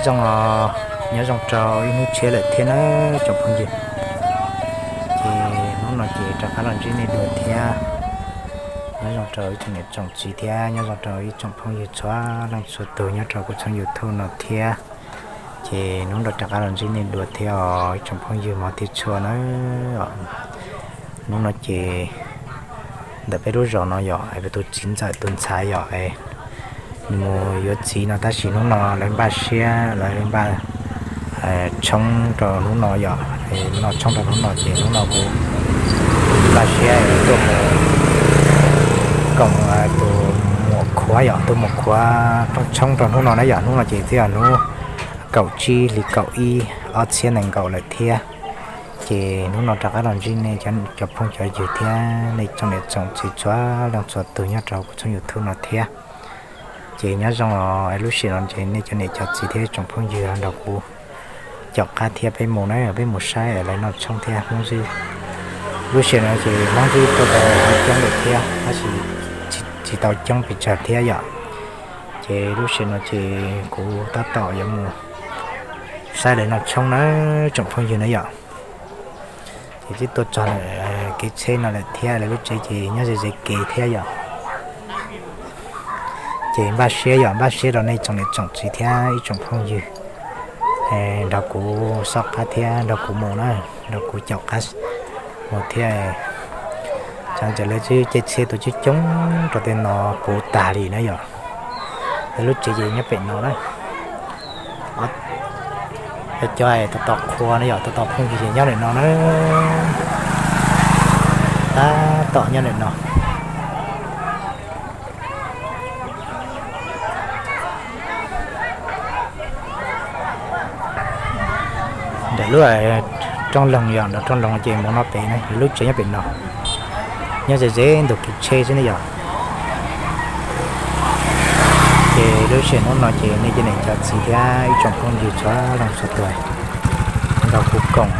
Zoo os, nyob zoo rau ib hnub tshiab lawm thiab na tsoom phooj ywg. Ces hnub no ces rov qab los ntsib nej dua thiab. Nyob zoo rau ib tsoom niam tsoom txiv thiab nyob zoo rau ib tsoom phooj ywg txhua leej txhua tus nyob rau kuv tshooj YouTube no thiab. Ces hnub no rov qab los ntsib nej dua thiab os ib tsoom phooj ywg mog thiab txhua na. Hnub no ces ntawm peb lub zos no yom es peb tus txiv ntxawm tus ntxhais yom es nws mus yuav txiv no tab sis hnub no lawv npaj siab lawv npaj tshoob rau hnub no yom. Noj tshoob rau hnub no ces hnub no kuv npaj siab tuaj mus koom tus muam khuav yom, tus muam khuav rooj tshoob rau hnub no na yom. Hnub no ces twb yog hnub kaum tsib hli kaum ib ob txhiab nees nkaum lawm thiab. Ces hnub no rov qab los ntsib nej cov phooj cov ywg thiab nej tsoom niam tsoom txiv txhua leej txhua tus nyob rau kuv tshooj YouTube no thiab. Ces nyob zoo os, lub sij hawm no ces nej cov niam cov txiv thiab tsoom phooj ywg nrog kuv caum qab thiab peb mus na, peb mus saib lawv noj tshoob thiab Hmoob Zwb. Lub sij hawm no ces Hmoob Zwb tuaj tau coob lawm thiab tab sis tsis tau coob pes tsawg thiab yom. Ces lub sij hawm no ces kuv tab tom yuav mus saib lawv noj tshoob na tsoom phooj ywg na yom. Ces twb tuaj txog kev tsheb no lawm thiab, lawv lub tsev ces nyob ze ze kev thiab yom. Ces npaj siab yom, npaj siab rau nej tsoom niam tsoom txiv thiab ib tsoom phooj ywg nrog kuv xob qab thiab nrog kuv mus na, nrog kuv caum qab mus thiab. Txawm lawv twb caij tsheb tuaj coob coob rau tej no puv tag li na yom. Lawv lub tsev ces nyob pem no na. Cov tos tos qhua na yom, tos tos phooj ywg ces nyob ntawm no na. Tab tom nyob ntawm no. Ntawm lub rooj loog yom, ntawm rooj loog ces mus no pem na, lub tsev nyob pem no. Nyob ze ze ntug kev tsheb xwb ne yom. Ces lub sij hawm hnub no ces nej cov niam cov txiv thiab ib tsoom phooj ywg txhua leej txhua tus nrog kuv koom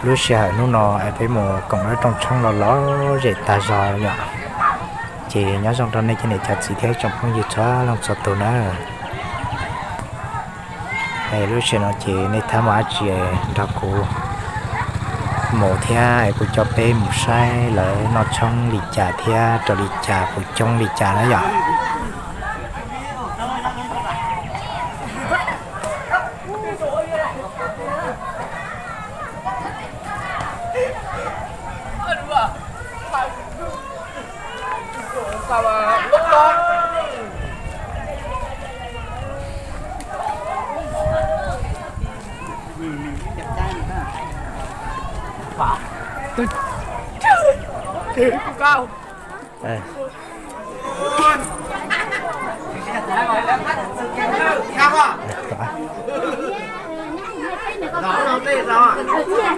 lub sij hawm hnub no es peb mus koom lawv rooj tshoob los lom zem tag zog yom. Ces nyob zoo rau nej cov niam cov txiv thiab ib tsoom phooj ywg txhua leej txhua tus na. Es lub sij hawm no ces nej thab muaj dab tsi nrog kuv mus thiab es kuv coj peb mus saib lawv noj tshoob li cas thiab rau li cas puas coob li cas na yom.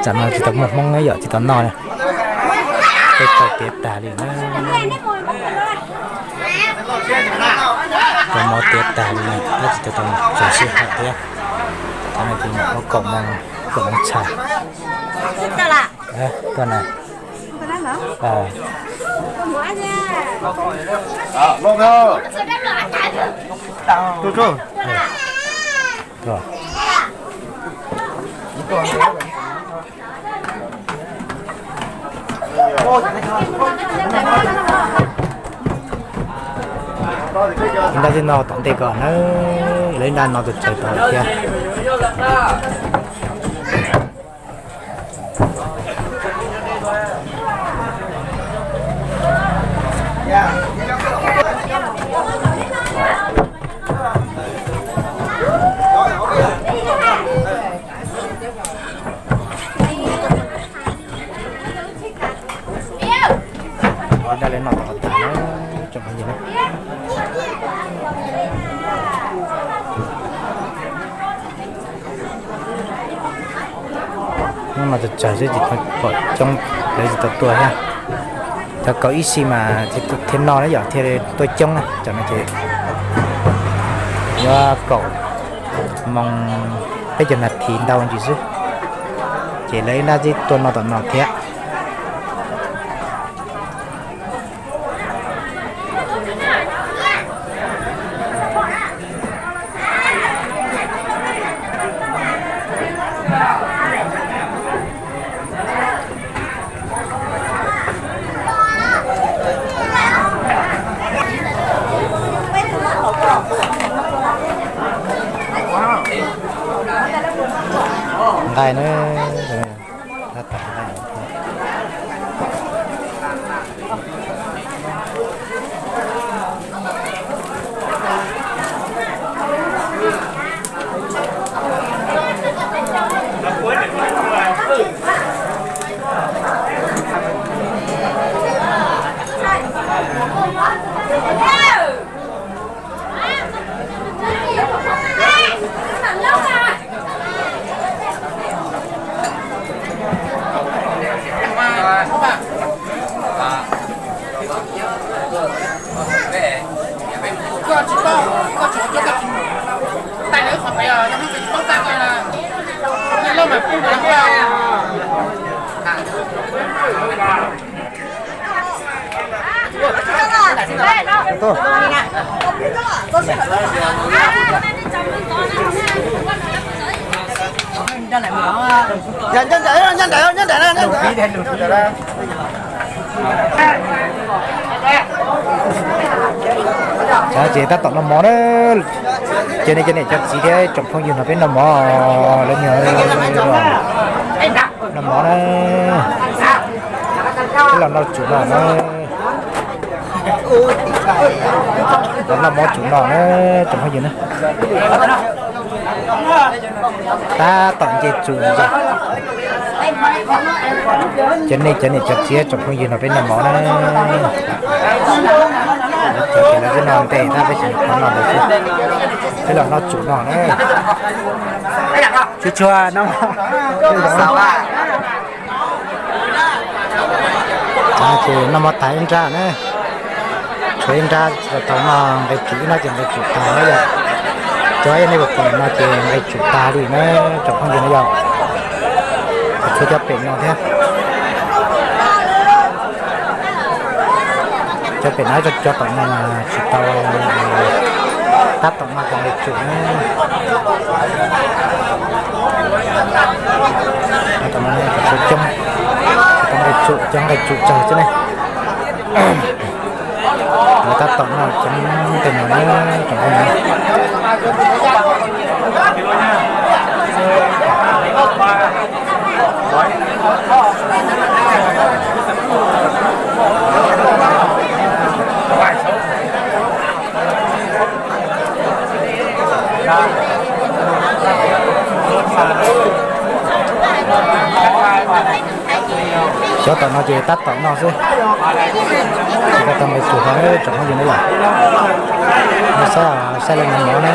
Tsam no tsis tau muaj hmoob na yom, tsis tau noj na. Tej tau tiav tag li na. Tau mov tiav tag li na, tab tsis tau tau tseem sij hawm thiab. Tsam no ces nyuam qhuav kaum moos, kaum moos tshais. Tuaj na. Ib nrab twb no tom ntej ko na, lawv ib nrab no tus tsawg tau thiab. Ib nrab lawv noj tau tas na, tsoom phooj ywg na. Hnub no tsawg tsawg xwb tsis pom coob, lawv tsis tau tuaj thiab. Tau kaum ib xij mas thiaj noj na yom, thiaj tuaj coob na. Tam no ces yuav kaum moos peb caug nas this ntau ntsis xwb, ces lawv ib nrab twb tuaj noj tom no thiab. Nqaij na, tab tom nqaij. Ces tab tom noj mov na. Ces nej cov niam cov txiv thiab tsoom phooj ywg no peb noj mov, lawv noj mov na. Peb los noj tsum no na. Los noj mov tsum no na, tsoom phooj ywg na. Tab tom nce tsum no. Cov nej cov niam cov txiv tsoom phooj ywg no peb noj mov na. Cov ces lawv twb noj ntev tab peb tsis noj qhov no lawm xwb. Peb los noj tsum no na. Tsuag tsuag no. Ces noj mov tag ib nrab na. Tshuav ib nrab tsis tau noj nqe tsum, ib nrab ces nqe tsum tag na yom. Cov nej puas pom no ces nqe tsum tag li na, tsoom phooj ywg na yom. Tshuav cov pem no thiab. Cov pem no, cov tom no mas tsis tau, tab tom no cov nqe tsum na. Tom no cov coob, cov nqe tsum, cov nqe tsum tsawg xwb ne. Lawv tab tom noj cov nqe no na, tsoom phooj ywg. Xyov tom no ces tab tom noj xwb. Tsis tau tau nqe tsum hov, tsoom phooj ywg na yom. Saib, saib lawv noj mov na.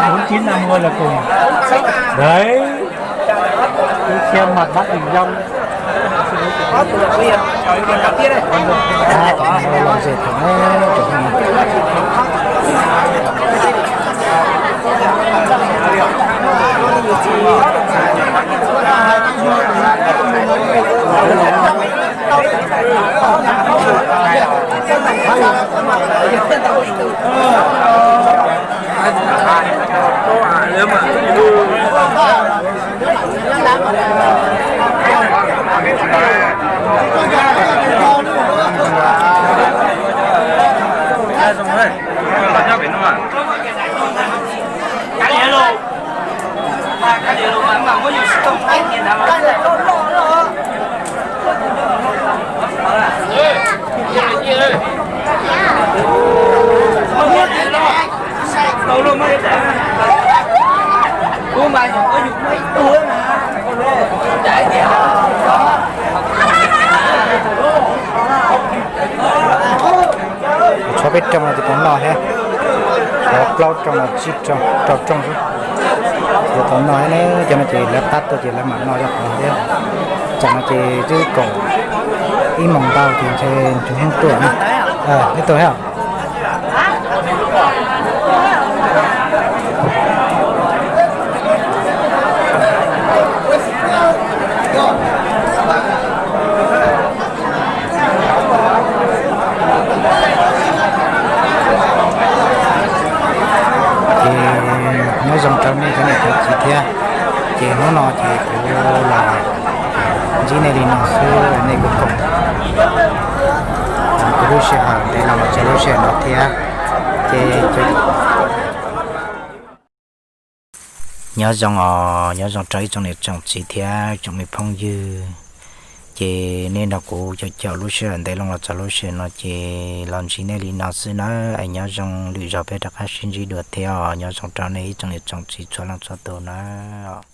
Bốn chín năm mươi là cùng. Đấy. Cái xe mặt bắt hình dong. Lom zem thaum na, tsoom phooj ywg. Tshuav peb rooj no ces tau noj thiab. Tshuav plaub rooj no tsib rooj, rau rooj xwb. Ces tau noj thiab na, cov no ces lawv qab tuaj ces lawv mam noj cov qhov thiab. Tsam no ces twb kaum ib moos ntau ces ntshe nrug hnub tuaj na. Neb tuaj thiab. Ces nyob zoo rau nej cov niam cov txiv thiab. Ces hnub no ces kuv los ntsib nej li no xwb, nej kuj koom kuv lub sij hawm ntev los mus txog lub sij hawm no thiab. Nyob zoo os, nyob zoo rau ib tsoom niam tsoom txiv thiab tsoom me phooj ywg. Ces nej nrog kuv caum caum lub sij hawm ntev loo los txog lub sij hawm no ces los ntsib nej li no xwb nawb. Es nyob zoo, lwm zaug peb rov qab sib ntsib dua thiab os. Nyob zoo rau nej ib tsoom niam tsoom txiv txhua leej txhua tus nawb.